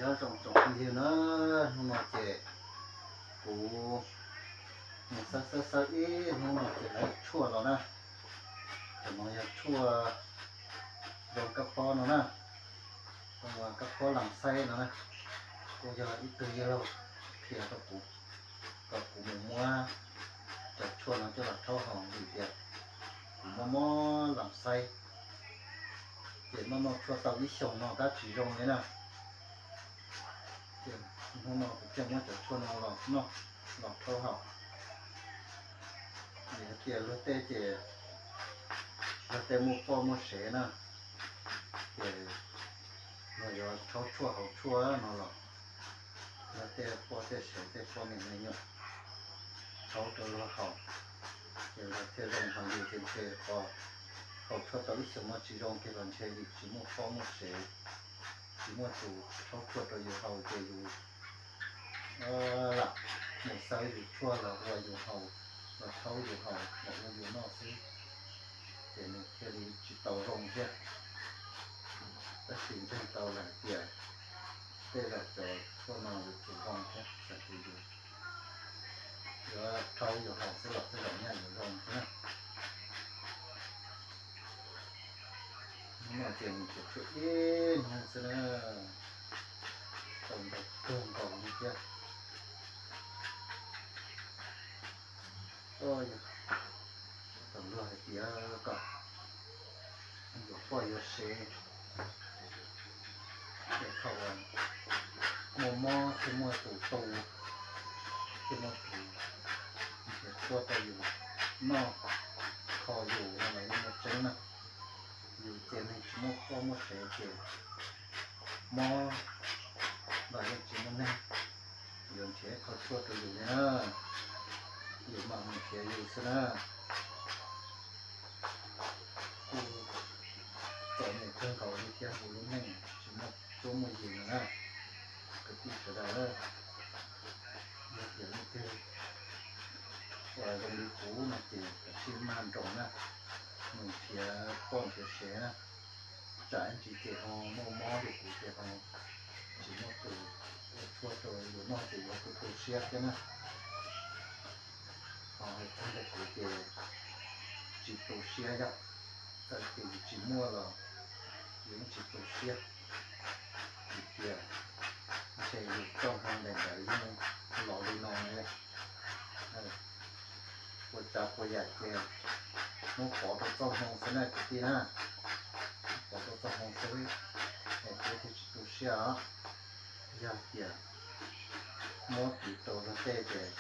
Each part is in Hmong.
Nyob zoo tsoom phooj ywg na, hnub no ces kuv mus xawb xawb xawb ib hnub no ces lawv tshuaj los na. Cov no yog tshuaj zoo kab phob no na, zoo kab phob lam xaib no na. Kuj yog ib tug yawg laug qhia rau kuv kom kuv mus muab cov tshuaj no coj los rhaub haus vim tias kuv mob mob lam xaib, ces noj noj tshuaj tau ib xyoos no tab tsis zoo li na. Ces hnub no kuv thiaj muab cov tshuaj no los noj, los rhaub haus. Vim hais tias luag tej ces luag tej muaj poj muaj sev na, ces luag yuav rhaub tshuaj haus tshuaj no los luag tej poj tej sev tej poj niam me nyuam rhaub rau luag haus, ces luag thiaj zoo. Ho yus ces ntshe qhov haus tshuaj tau ib xyoos no tsis zoo kiag los ntshe yus tsis muaj poj muaj sev, tsis muaj tus rhaub tshuaj rau yus haus ces yus lam mus xawb yus tshuaj los ua yus haus, los rhaub yus haus los ua yus noj xwb, ces nws thiaj li tsis tau zoo thiab. Tab sis ntseeg tau lawm tias tej zaum cov tshuaj no yuav tsum zoo thiab, txawm tias yus yuav rhaub yus haus xwb los tej zaum nyaj yuav zoo thiab na. Hnub no ces nws tseem tshuav ib hnub xwb na, tau ntau kawg nkaus li thiab. Tau luag hais tias kom yuav poj yuav sev, es thaum muaj mob thiaj muaj tus tu, thiaj muaj tus nrhiav tshuaj rau yus noj, kho yus no los yeej muaj tseeb na. Yus ces neeg tsis muaj poj muaj sev ces mob los yeej tsis muaj neeg yuav nrhiav qhov tshuaj rau yus li na, yus mam mus nrhiav yus xwb na. Kuj txom nyem kawg nkaus li thiab, kuv lub neej tsis muaj cuab muaj yig no na. Kwv tij sawv daws, yog tias leej twg uas zoo li kuv no ces kav tsij maj nroos na, mus nrhiav poj nrhiav sev na. Tsam ib ntsis ces ho muaj mob li kuv ces ho tsis muaj tus ua tshuaj rau yus noj ces yuav tu tu siab thiab na. Ho hais txog ntawm kuv ces tsis tu siab yog, txawm tias yus tsis muaj los yus yeej tsis tu siab. Vim tias ntshe yus txoj hmoo daim ntawd yeej los li no ne. Ua tsav puas yam ces muab pov rau txoj hmoo xwb na kwv tij na. Pov rau txoj hmoo xwb es peb thiaj tsis tu siab os. Yog tias muab piv rau luag tej ces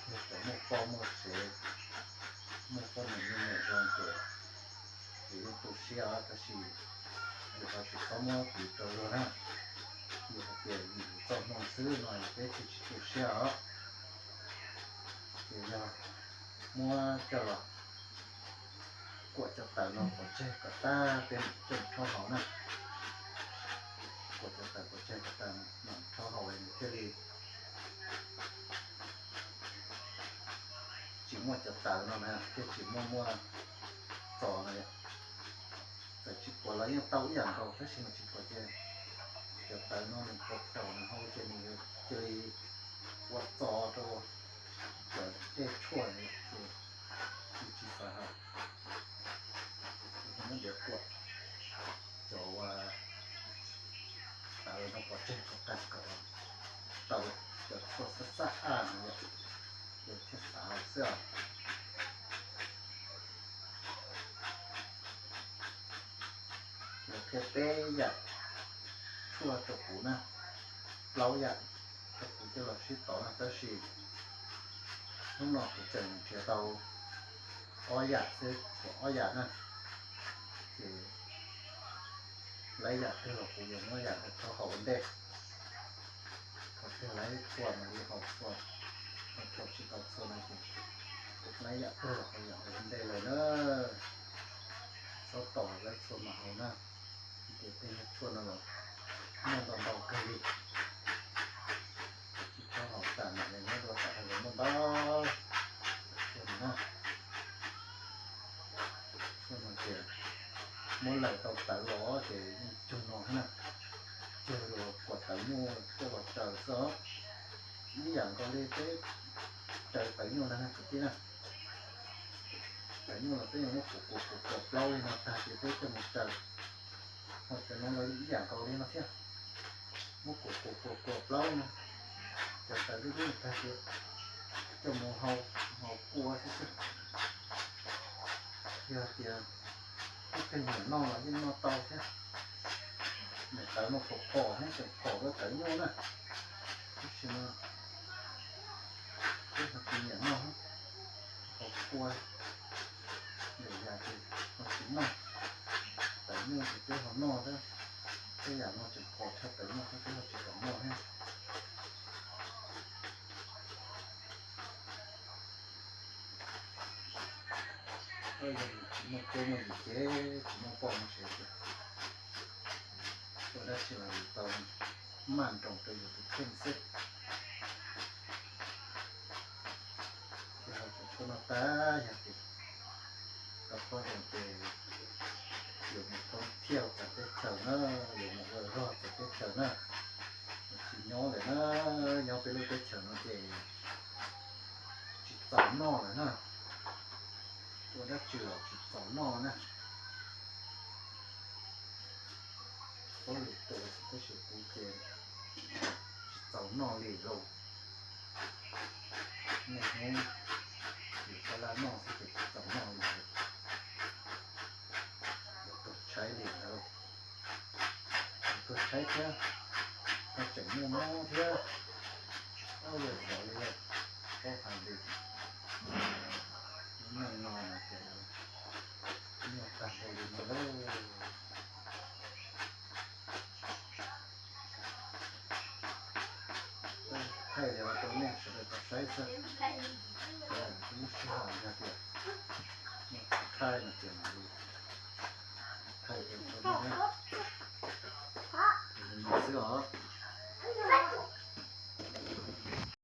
luag cov muaj poj muaj sev, muaj poj niam me nyuam zoo ces yus yeej tu siab os, tab sis yus ho tsis txhob muab piv rau luag na. Yus hais tias vim yus txoj hmoo xwb no peb thiaj tsis tu siab os. Ces yog muab coj los kuam cov tawv no pov tseg kom tag peb mam coj rhaub haus na. Kuam cov tawv pov tseg kom tag mam rhaub haus nws thiaj li tsis muaj cov tawv no na, thiaj tsis muaj muaj txo no. Txawm tsis kuam los yeej tau ib yam nkaus tab sis mas tsis kuam ces cov tawv no nws kuam raum nws hau ces nws yuav cia li ua txo rau cov dej tshuaj ces yus tsis xav haus. Ces muab ntiav kuam cov uas tawv no pov tseg kom tag kom tau cov tshuaj xab xab a no yom, yus thiaj xav haus xwb os. Lawv qhia peb yam tshuaj rau kuv na, plaub yam rau kuv coj los sib tov na, tab sis hnub no kuv tseem nrhiav tau ob yam xwb, tshuav ob yam na. Ces lawv yam twg los kuv yuav muab yam ntawd rhaub haus ua ntej. Qhov twg lawv txhua mas li haus txhua, ho thaum tsis tau txhua no ces lawv yam twg los haus yam ntawd ua ntej lawm na. Txhob tos lawv txhua mas haus na. Vim tias tej nyuag tshuaj no los muaj ntau ntau kawg li. Tsis txhob haus tas mam li muab dua tas los muaj ntau tshuaj no na. Tshuaj no ces muab lawm tau tawv los ces yeej cug no thiab na. Yog yuav kuam tawv nyuj coj los tsaws xwb, ib yam nkaus li peb tsaws tawv nyuj ntag na kwv tij na. Tawv nyuj los peb yuav muab kuam kuam kuam kuam plaub li no tag ces peb coj mus tsaws. Ho cov no los ib yam nkaus li no thiab, muab kuam kuam kuam kuam plaub no, cov tawv dub dub tag ces coj mus hau, hau kua xwb xwb. Yog tias ib tug nyiam noj los yeej noj tau thiab. Niam tawv no phom phom thiab, tseem phom rau tawv nyuj na. Tab sis no peb ho tsis nyiam noj, hau kua, lwm yam ces ho tsis noj. Tawv nyuj ces peb ho noj thiab, tej yam no tseem phom tshaj tawv nyuj thiab peb ho tsis kam noj thiab. Yog tsis muaj cuab muaj yig ces tsis muaj poj muaj sev ces ua dab tsi los yus tau maj nroos rau yus tus kheej xwb. Ces ho txog thaum no tag yog tias tau poj zoo ces yuav mus thoob thiaj txawv teb chaws na, yuav mus ua zog txawv teb chaws na. Tsis nyob lawm na, nyob peb lub teb chaws no ces tsis txaus noj lawm na. Ua dab tsi los tsis txaus noj na. Paub lwm tus tab sis kuv ces tsis txaus noj li lauj. Niaj hnub yus tau laj noj xwb ces tsis txaus noj li. Yuav tuag tshaib li ntawd, yuav tuag tshaib thiab, ho tseem muaj mob thiab. Ob yam xov li lawm, paub hais li. Lub neej no ces nyuaj tag npaum li no lawm. Thaij li rau nej sawv daws tau saib xwb. Lub sij hawm yog tias thaij no ces thaij li rau nej na.